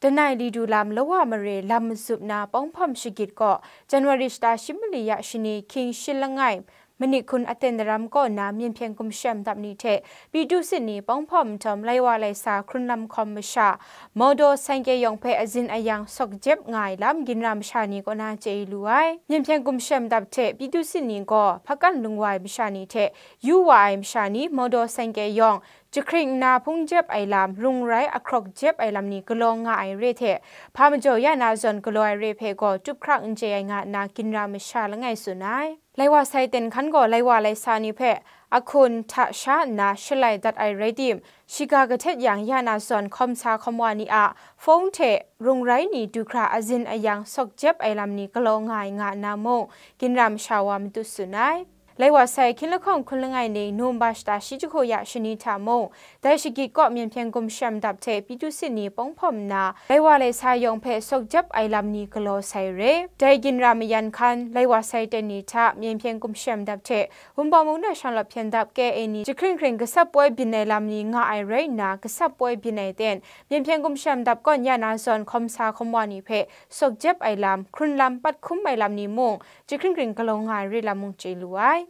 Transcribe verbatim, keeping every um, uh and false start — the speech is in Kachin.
Danai li du lam Lawa mare lam mazup na Pawng Hpawm Shagit kaw January shata shi mali ya shani hkying shi langai manit hkun aten daram kaw na Myen Hpyen Gumshem Dap ni hte Pyi Du Sit ni Pawng Hpawm nhtawm lai wa lai sa hkrun lam hkawm masha, Mawdaw Saike yawng hpe azin ayang sawk jep nga ai lam ginra masha ni kaw na chye lu ai. Myen Hpyen Gumshem Dap hte Pyi Du Sit ni gaw hpakan lung wa ai masha ni hte yu wa ai masha ni Mawdaw Saike yawng jahkring nna hpung jep ai lam, rung rai ahkrawk jep ai lam ni galaw nga ai re hte, hpa majaw ya na zawn galaw ai re hpe gaw tup hkra n chye ai nga nna ginra masha langai tsun ai. Lai wa sai ten hkan gaw lai wa lai sa ni hpe ahkun hta sha nna shalai dat ai rai tim, shiga kahtet yang ya na zawn hkawm sa hkawm wa ni a fawng hte rung rai ni du hkra azin ayang sawk jep ai lam ni galaw nga ai nga nna mung, ginra masha wa matut tsun ai. Lai wa sai hkying lahkawng hkun langai ning Nowemba shata shi jahku ya shani hta mung, dai shagit kaw Myen Hpyen Gumshem Dap hte Pyi Du Sit ni pawng hpawm nna, lai wa lai sa yawng hpe sawk jep ai lam ni galaw sai re. Dai ginra mayan hkan, lai wa sai ten ni hta Myen Hpyen Gumshem Dap hte Wunpawng Mung na Shanglawt Hpyen Dap K A ni jahkring hkring gasap poi byin ai lam ni nga ai rai nna, gasap poi byin ai ten, Myen Hpyen Gumshem Dap kawn ya na zawn hkawm sa hkawm wa ni hpe sawk jep ai lam, hkrun lam, pat hkum ai lam ni mung, jahkring hkring galaw nga ai re lam mung chye lu ai.